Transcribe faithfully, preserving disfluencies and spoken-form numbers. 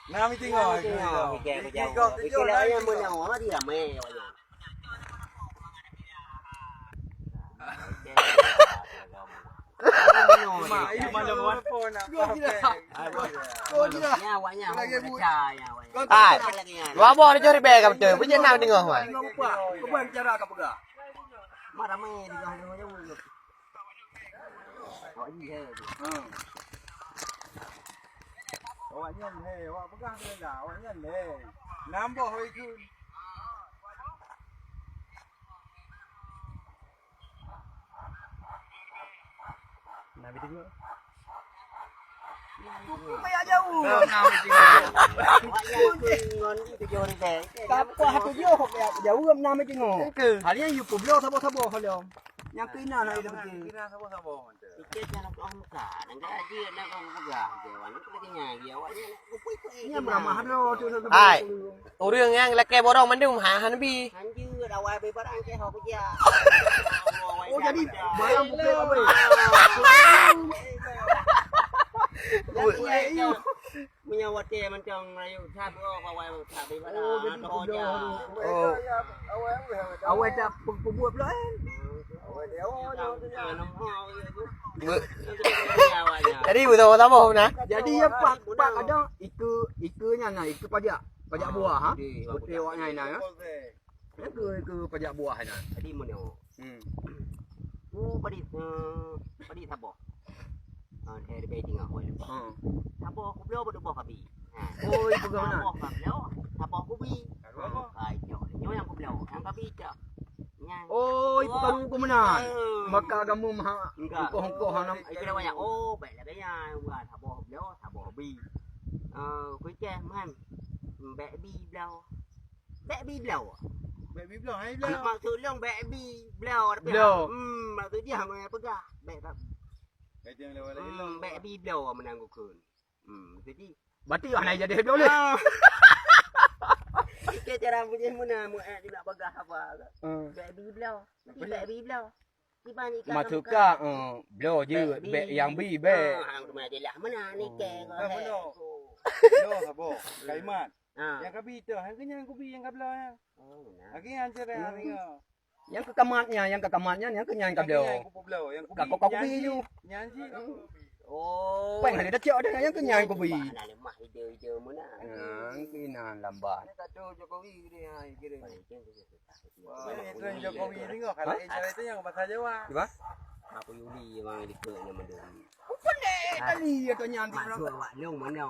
Nah, meeting oh. Meeting oh. Meeting oh. Meeting oh. Meeting oh. Hai, dua boh dijak ribèe ka beutôi. Peue jeuet na meeting oh, hai? Awak nyan he, awak peugah keu lé, awak nyan lé. Nam boh wai kheun. Nah, meeting oh. Kuku kayak jauh. Kapah tujoh kayak jauh, nah, meeting oh. Hal nyan yue peubloe saboh-saboh lom. Nyang keunan hai dah beutôi. Keunan saboh-saboh. Tiket nyang nak muka, dan gaji nak kau peugah. Dewan tu lagi nyang dia awak ni nak kupui kuih. Nyan beramah lo tu. Hai, ureueng nyang lakèe borong mandum ha han bi. Hanjeuet awai bei barang keu ho kujak. Oh, jadi barang bukit apa? Meunyoe watèe mantong rayeuk that, oh, bawai that, bawai that. Oh, jadi betul. Oh. Awai tak pe-, peubuet pula, kan? Awai dia, oh, dia, dia. Be-, jadi betul-betul apa, nah? Jadi, ya, pak, pak kadang ike, ike nyan, nah, ike pajak, pajak buah, ha? Betul awak nyan, nah, ya? Ike, ike pajak buah nyan. Jadi, meunyoe Hmm. Ku padit, eh, padit saboh. Ah, eh, leubeh tinggai, oh, leubeh. Hmm. Saboh kubloe, padum boh kabi. Ha. Oh, ipeugah meunan. Saboh kubloe, saboh kubi. Ha, nyoe, nyoe nyang kubloe, nyang kabi cok. Nyan. Oh, ipeugah meunan. Eh. Maka kamu maha engkoh-engkoh hana. Itu namanya, oh, baik lagèe nyan, bukan saboh kubloe, saboh kubi. Eh, kucing, man. Bèk bi bloe. Bèk bi bloe. Bèk bi bloe, hai bloe. Maksud lôn bèk bi bloe, tapi bloe. Hmm, maksud dia mau peugah. Bèk tak. Bèk dia lewat lagi. Hmm, bèk bi bloe meunan gukheun. Hmm, jadi. Berarti hana jadi bloe lé. Ah. Oke, cara bunyi meunan, mau eh, nak peugah apa. Hmm. Bèk bi bloe. Jadi bèk bi bloe. Maksud ka, eh, bloe jeuet, bèk nyang bi, bèk. Ah, hang cuma jeulaih meunan ni, kèe. Bukan meunoe. Bloe saboh, kalimat. Ah. Nyang kabi tu, hang keu nyan kubi nyang kabloe nyan. Oh, nah. Lagi nyan cerai hari nyoe. Nyang keu kamat nyan, nyang keu kamat nyan, nyang keu nyan kabloe. Nyang keu nyan kubloe, nyang kubi. Ka kau kubi ju. Nyan cit. Oh. Paling ada cok dah, nyang keu nyan kubi. Bah, nah, lemah ide-ide meunan. Nyang keu nyan lambat. Ni kado Jokowi ni, ha, kira. Wah, ini tren Jokowi ni kok, kalau cara itu yang bahasa Jawa. Cuba. Aku Yuli memang dikeuknya mendung. Pandai kali ya tu nyan. Maksud awak lông mana?